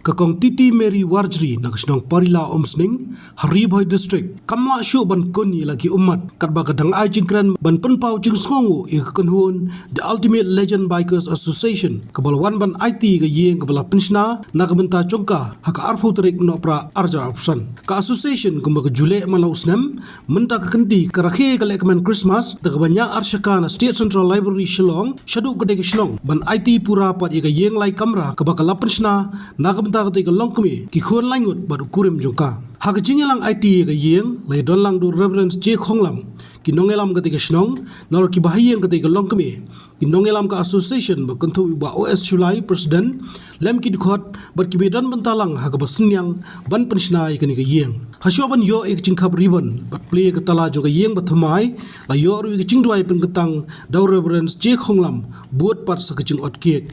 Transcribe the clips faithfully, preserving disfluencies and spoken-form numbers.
Ka Kong Titi Mary Warjri na ka shnong Parila Umsning, ha Ri Bhoi District, kam lah shuh ban kun ïa la ki ummat, katba ka dang ai jingkren ban pynpaw jingsngewnguh ïa ka kynhun The Ultimate Legend Bikers Association, kaba la wan ban aiti ïa ka ïing kaba la pynshna na ka bynta jong ka ha ka arphew tarik u Nohprah arhajar arphew san. Ka association kumba ka ju leh man la u snem, mynta ka kynti ka rakhe ka lehkmen Christmas da kaba ñiah arshaka na State Central Library Shillong shaduh ka dei ka shnong ban aiti pura pat ïa ka ïing lai kamra kaba ka la pynshna na ka bynta katei ka longkmie, ki khun laingut bad u kurim jong ka. Ha ka jingïalang aiti ïa ka ïing la ïadon lang da u Reverend J Khonglam, ki nongïalam katei ka shnong, nalor kiba ha ïing katei ka longkmie, ki nongïalam ka association ba kynthup ïa u Bah O S Shullai, President, lem ki dkhot bad kiba ïadon bynta lang ha kaba synñiang ban pynshna ïa kane ka ïing. Hashwa ban ïoh ïa ka jingkhap ribbon bad plie ïa ka tala jong ka ïing bathymmai, la ïoh ruh ïa ka jingduwai pynkyntang da u Reverend J Khonglam, bud pat sa ka jingot cake.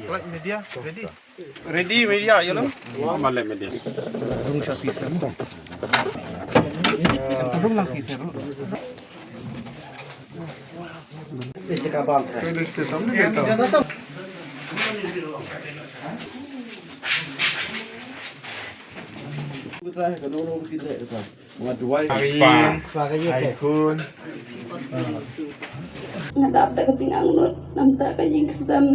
Media, ready? Ready, media, you know? Rung sha ti sem. Rung lang ti sem. Nga dap da ka jingangnud namar ka ïing ka sem.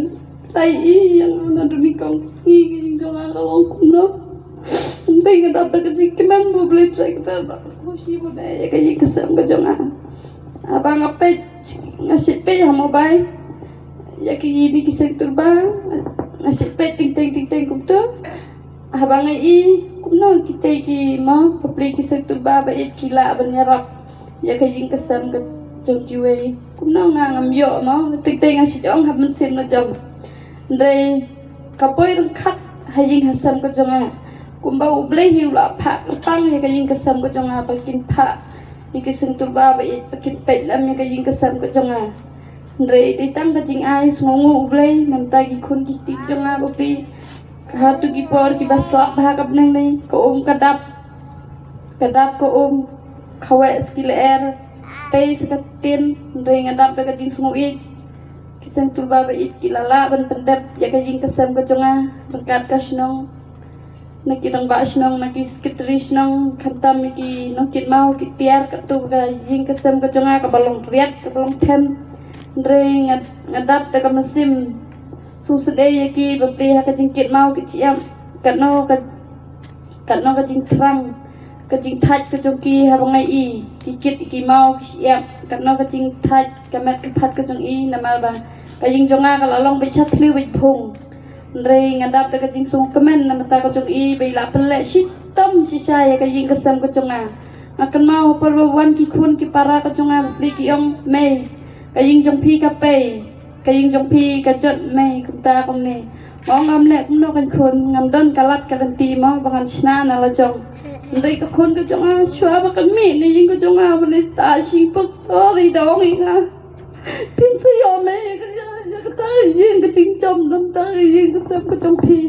Lai i ïa nga na duni kong, ngi ka ïing jong nga ka long kumno. Hynrei nga dap da ka jingkmen ba U Blei Trai Kynrad ba ka khushi ba dei ïa ka ïing ka sem ka jong nga. Haba nga peit, nga shait peit ha mobile ïa kine ki seng turba, nga shait peit teng teng teng teng kumto. Haba nga i kumno kitei ki mo, bapli ki seng turba ba ïeit ki lah ban ïarap ïa ka ïing ka sem ka jong kiwei. Kumno nga ngam ïoh mo, teng teng nga shait ong ha mynsiem la jong. Hynrei ka poi ryngkat ha ïing ha sem ka jong nga. Kumba U Blei hi u la phah kyrpang ïa ka ïing ka sem ka jong nga ba kin phah ïa ki seng turba ba ïeit ba kin peit lem ïa ka ïing ka sem ka jong nga. Hynrei dei tang ka jingai sngewnguh U Blei namar ki khun ki kti jong nga bapli. Hato ki por kiba slap bha ha ka bneng ne, ka um ka dap, ka dap ka um, ka weh sa ki lyer, pei sa ka ktien, hynrei nga dap da ka jingsngewieit. Ki seng turba ba ïeit ki la lah ban pyndep ïa ka ïing ka sem ka jong nga ryngkat ka shnong, na ki rangbah shnong, na ki secretary shnong, khamtam ïa ki nongkit maw ki tiar katto ka ïing ka sem ka jong nga kaba long riat kaba long then. Hynrei nga, nga dap da ka mynsiem sngewsynei ïa ki bapli ha ka jingkit maw ki jingïap, katno ka, katno ka jingthrang, ka jingthait ka jong ki haba nga i ki kit ki maw ki jingïap, katno ka jingthait ka met ka phat ka jong i namar ba ka ïing jong nga ka la long beit sha thliew beit phung. Hynrei nga dap da ka jingsngewkmen namar ka jong i ba i la pynleh shitom shisha ïa ka ïing ka sem ka jong nga. Nga kynmaw ha por ba wan ki khun ki para ka jong nga bapli ki ong, Mei, ka ïing jong phi ka pei, ka ïing jong phi ka jot mei, kumta kumne. Nga ong, ngam leh kumno kan khun, ngam don ka lad ka lynti mo ba ngan shna na la jong. Hynrei ka khun ka jong nga shuwa ba kan mih na ïing ka jong nga ba ne sa shi pastor i da ong ïa nga, phin sa ïoh mei ïa ka, ïa, ïa kata ka ïing ka jingjam, namar ka ïing ka sem ka jong phi.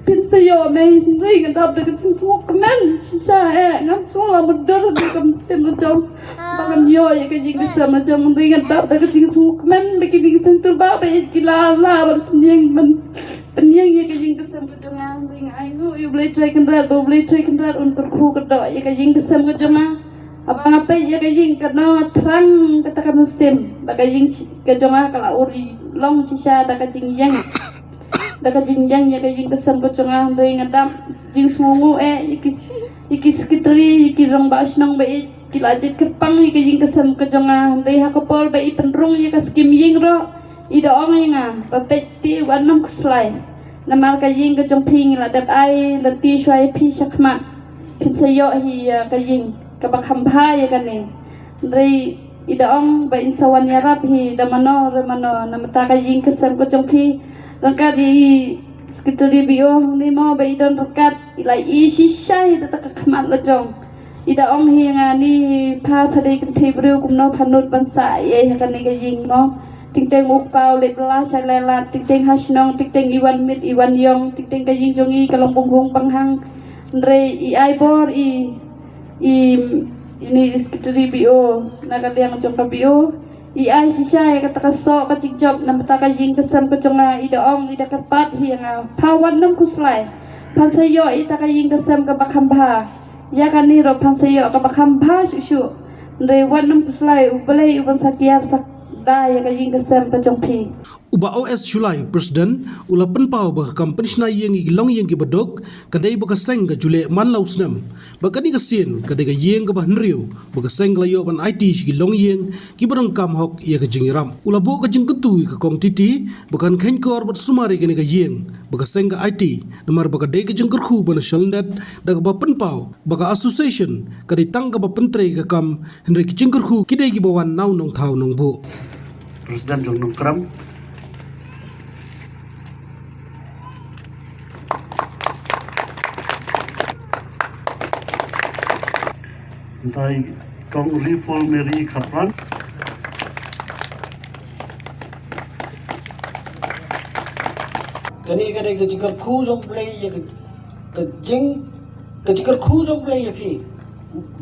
Phin sa ïoh mei, hynrei nga dap da ka jingsngewkmen shisha eh, ngam sngew la mutdur da ka mynsiem la jong ba ngan ïoh ïa ka ïing ka sem la jong, hynrei nga dap da ka jingsngewkmen ba kine ki seng turba ba ïeit ki la lah ban pynïeng, ban pynïeng ïa ka ïing ka sem ka jong nga. Hynrei nga ainguh ïa U Blei Trai Kynrad ba U Blei Trai Kynrad un kyrkhu kyrdoh ïa ka ïing ka sem ka jong nga. Haba nga peit ïa ka ïing, katno nga thrang kata ka mynsiem ba ka ïing shi-, ka jong nga ka la ur long shisha da ka jingïeng, da ka jingïeng ïa ka ïing ka sem ka jong nga. Hynrei nga dap jingsngewnguh eh ïa ki, ïa ki secretary, ïa ki rangbah shnong ba ïeit ki la jied kyrpang ïa ka ïing ka sem ka jong nga. Hynrei ha ka por ba i pynrung ïa ka skim ïing ruh, i da ong ïa nga ba, peit, te wat nym khuslai, namar ka ïing ka jong phi ngi la dep ai lynti shuwa ïa phi shakhmat, phin sa ïoh hi ïa ka ïing kaba kham bha ïa kane. Hynrei i da ong ba in sa wan ïarap hi da mano re mano, namar ka ïing ka sem ka jong phi. Ryngkat i secretary B O hangne mo ba i don ryngkat, i la i shisha hi da ka khmat la jong. I da ong hi ïa nga, ni pha, pha dei kynthei briew, kumno pha nud ban sah ïa ha kane ka ïing mo. Teng teng u kpa u leit bylla sha Laitlad, teng teng ha shnong, teng teng i wan miet i wan ïong, teng teng ka ïing jong i ka long bynhung bynhang. Hynrei i ai bor i, i, ine i secretary B O na ka liang jong ka B O. I ai shisha ïa kata ka soh ka jingjop namar ta ka ïing ka sem ka jong nga, i da ong i da kyrpad hi ïa nga, pha wat nym khuslai. Phan sa ïoh ïa ta ka ïing ka sem kaba kham bha. Ïa kane ruh phan sa ïoh kaba kham bha shuh shuh. Hynrei wat nym khuslai, U Blei u ban sa kiar sa da ïa ka ïing ka sem ka jong phi. U Bah O S Shullai, President, u la pynpaw ba ka kam pynshna ïing ïa ki longïing kiba duk ka dei ba ka seng ka ju leh man la u snem. Ba kane ka sien ka dei ka ïing kaba hynriew ba ka seng ka la ïoh ban aiti sha ki longïing kiba donkam hok ïa ka jingïarap. U la buh ka jingkyntu ïa ka Kong Titi ba kan kheiñkor bad sumar ïa kane ka ïing ba ka seng ka aiti, namar ba ka dei ka jingkyrkhu ba na shalyndet, da kaba pynpaw ba ka association ka dei tang kaba pyntrei ka kam, hynrei ki jingkyrkhu ki dei kiba wan na u nongthaw nongbuh. President jong Nongkrem. Mynta i Kong Rifol Mary Kharpran. Kane ka dei ka jingkyrkhu jong U Blei ïa ka, ka jing, ka jingkyrkhu jong U Blei ïa phi.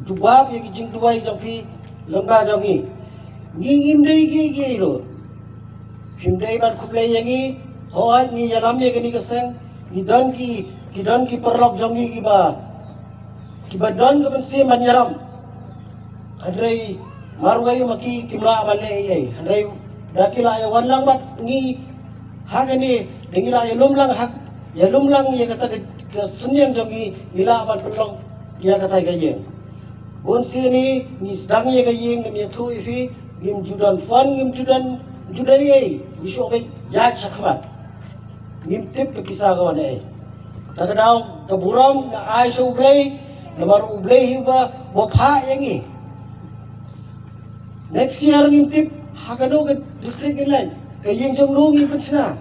Jubab ïa ki jingduwai jong phi lyngba jong ngi. Ngi ngim dei kiei kiei ruh. Phim dei ban khublei ïa ngi, hooid ngi ïalam ïa kane ka seng, ngi don ki, ki don ki paralok jong ngi kiba, kiba don ka mynsiem ban ïalam. Hynrei marwei ma ki kim lah ban leh ei ei. Hynrei da ki lah ïa wan lang bad ngi ha kane, da ngi lah ïalum lang ha, ïalum lang ïa kata ka, ka synñiang jong ngi, ngi lah ban pynlong ïa kata ka ïing. Bun sien ngi sdang ïa ka ïing, ngim ïathuh ïa phi, ngim ju don fund, ngim ju don, ju don ei ei, ngi shu ong ïaid shakhmat. Ngim tip ka pisa ka wan ei ei. Ta ka daw ka burom nga ai sha U Blei, namar U Blei hi uba, uba phah ïa ngi. Next year ngim tip ha kano ka district ngin leit, ka ïing jong no ngin pynshna.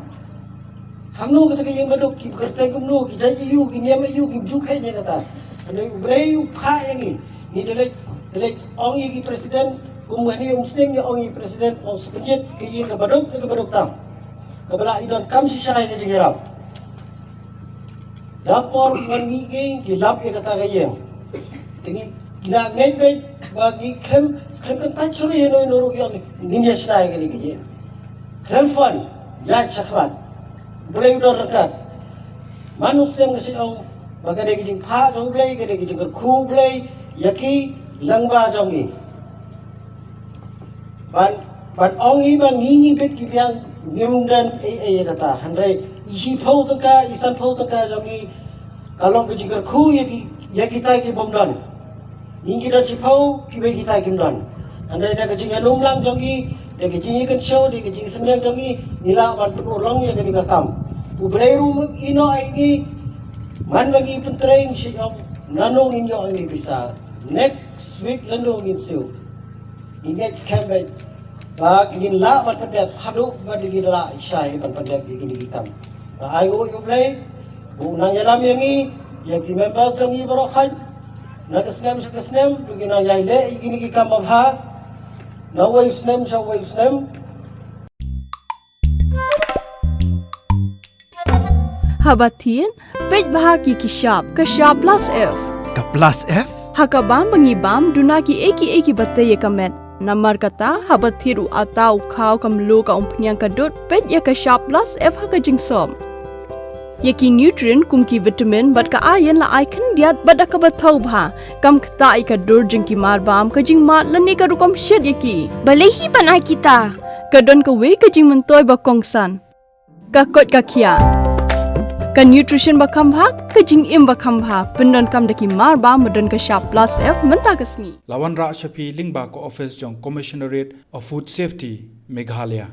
Hangno kata ka ïing ba duk, ki kyrteng kumno, ki jait aïu, ki niam aïu, kim ju kheiñ ïa kata. Hynrei U Blei u phah ïa ngi. Ngi da leit, da leit ong ïa ki president, kum kane u Umsning ngi ong ïa ki president, ong sa pynïit ka ïing kaba duk, kaba duk tam. Kaba lah i donkam shisha ïa ka jingïarap. Da por wan mih ngi, ki lap ïa kata ka ïing. Te ngi, ngi la ngeit beit ba ngi khlem, khlem kyntait shuh ïa no ïa no ruh, ïa ngi, ngin ïa shna ïa kane ka ïing. Khlem fund, ïaid shakhmat. U Blei u don ryngkat. Man u sdang ka shu ong ba ka dei ka jingphah jong U Blei, ka dei ka jingkyrkhu U Blei ïa ki lyngba jong ngi. Ban, ban ong hi ba ngi ngi bit ki biang, ngim don ei ei ïa kata. Hynrei i shiphew tyngka, i sanphew tyngka jong ngi ka long ka jingkyrkhu ïa ki, ïa kitai ki bym don. Ngi ngi don shiphew, kiwei kitai kim don. Hynrei da ka jingïalum lang jong ngi, da ka jingïakynshew, da ka jingsynñiang jong ngi, ngi lah ban pynurlong ïa kane ka kam. U Blei ruh u ïehnoh ïa ngi, man ba ngi pyntrei ngi shu ong, nano ngin ïoh ïa kine ki pisa. Next week lano ngin siew. Ngi ngeit skhem beit ba ngin lah ban pyndep haduh ba ngin lah shai ban pyndep ïa kine ki kam. Nga ai nguh ïa U Blei ba un nang ïalam ïa ngi, ïa ki member jong ngi baroh khoit, na ka snem sha ka snem, ba ngin nang ïai leh ïa kine ki kam babha, na uwei u snem sha uwei u snem. Haba thied, peit bha ki ki shap, ka shap plus F. Ka plus F? Ha ka bam ba ngi bam, duna kiei kiei kiba tei ïa ka met. Namar kata, haba thied u atta, u khaw, ka mluh, ka umphniang, ka dud, peit ïa ka shap plus F ha ka jingsop. Ïa ki nutrient kum ki vitamin bad ka iron la ai khyndiat bad da kaba thaw bha. Kam ktah ïa ka dur jong ki mar bam, ka jingmad lane ka rukom shet ïa ki. Balei hi ban ai kita? Ka don kawei ka jingmyntoi ba kongsan. Ka koit ka khiah. Ka nutrition ba kham bha, ka jingim ba kham bha. Pyndonkam da ki mar bam ba don ka shap plus F mynta ka sngi. La wanrah sha phi lyngba ka office jong Commissionerate of Food Safety, Meghalaya.